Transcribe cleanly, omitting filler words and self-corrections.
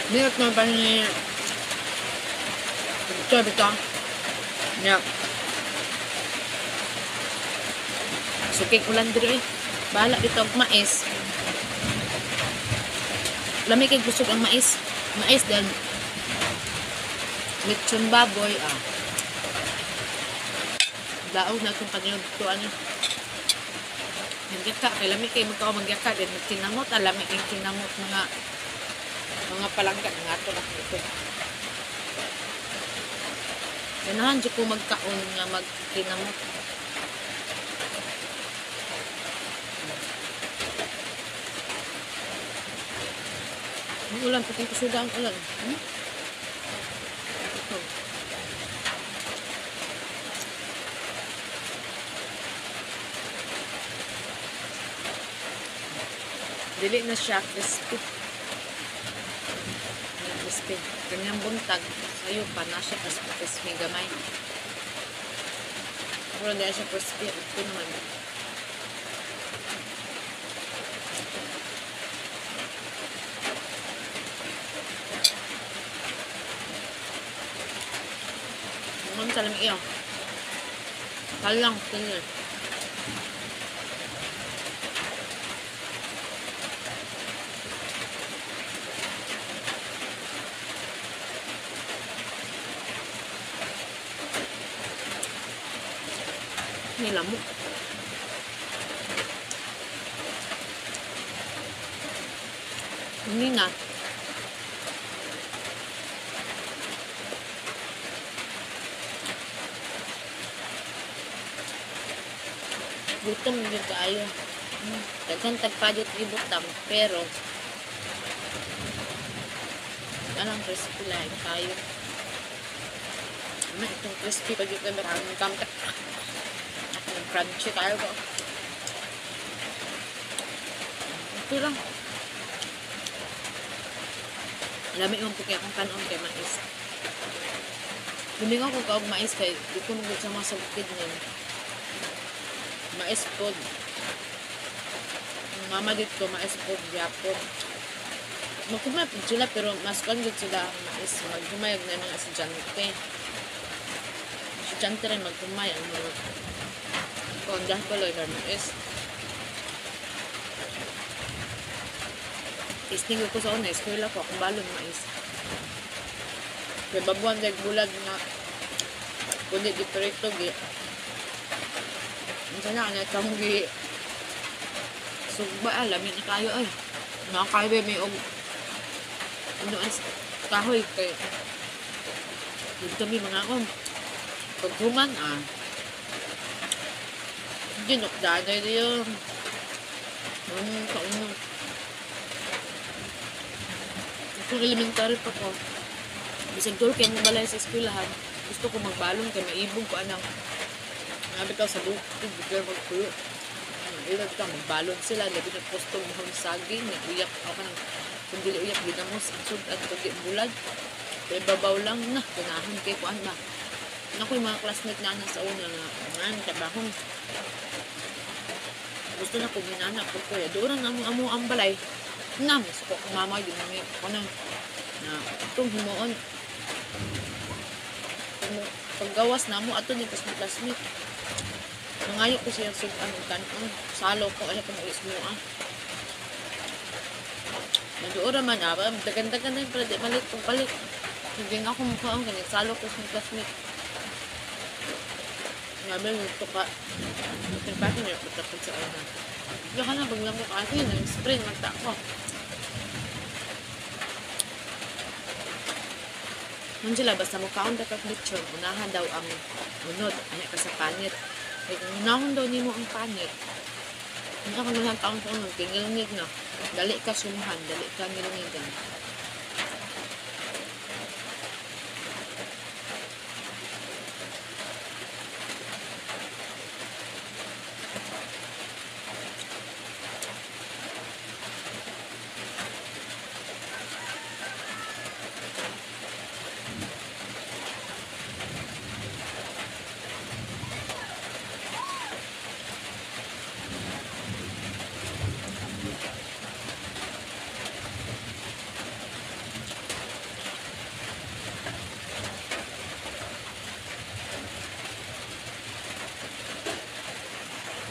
Niyot man pa ni ito bitaw. Nya. Sukig ulan diri eh. Bahala dito og mais. Lami kay busog ang mais. Mais then lechon baboy ah. Daog na itong kaniyong to ano. Magyaka kay lami kay magkao magyaka then kinamot ah, lami kay kinamot mga palangga nga ato lang ito. Ganahan jud ko magkaon nga magkinamot. Ang ulan, puting kusuga ang ulan. Ito. Dili na siya crispy. Dili crispy. Kanyang buntag, sayo pa na siya crispy, crispy gamay. Pero hindi siya crispy. Ito naman. Ang salam iyo. Talang, tingin. May lamok. Hindi na. Gutom din kaayo. Daghan tagpadot ibutang pero alang crispy lang tayo. Ano itong crispy pag ito maraming kamta. Ang crunchy tayo ko. Okay lang. Lami man po kaya akong kanon kay mais. Lumingaw ko kaog mais kay di ko magud sa mga sa bukid nun. Mais pod. Ang mama dito, mais pod, gyapon. Magkumay pod sila pero mas kuan gud sila ang mais. Maghumayag na mga estudyante. Estudyante rin magkumay ang mga kuan pala yung mais. Isning ko sa una, eskwela ko, akong balon mais. Kaya babuan dahil bulag nga kundi di perito gi. Unsa na kana tong gi sugba lami na kayo ay. Nakakayo may og ano as kahoy kay dito mi mga om. Paghuman ah. Ginukdanay diyo. Kaunong. Kung elementary pa ko, bisag duol kay mo balay sa eskwelahan, gusto ko magbalon kay maibog ko anang nabi ka sa bukid, bigla magpuyo. Ila ka magbalon sila, labi na posto mohon saging, nag-uyak ako ng kung dili uyak ginamos ang sud at tugi bulag. Pero babaw lang na, ganahan kay kuan ba. Nako yung mga classmate na sa una nga, man tabahong. Gusto na ko ginana ko kuya. Doon na amo ang balay. Na, masuko ko mama, yun na ko na na itong himuon. Paggawas na mo, ato ni classmate. Nangayo ko siya sudan og kan-on. Salo ko, ala ko mo ah. Naduora man ah, dagan-dagan na yun, pala di balik kung balik. Hindi nga ako mukhaon, ganit salo ko sa classmate. Ngabi, nito ka. Nagpapin niya, patapag sa una. Hindi ka na, baglang mo kasi, nag-sprain, magta ko. Nun sila, basta mukhaon dapat lechon, unahan daw ang unod, anak ka sa panit. Kaya kung unahon daw nimo ang panit, hindi ka naman taon sa unod, kay na. Dali ka sumhan, dali ka ngilngigan.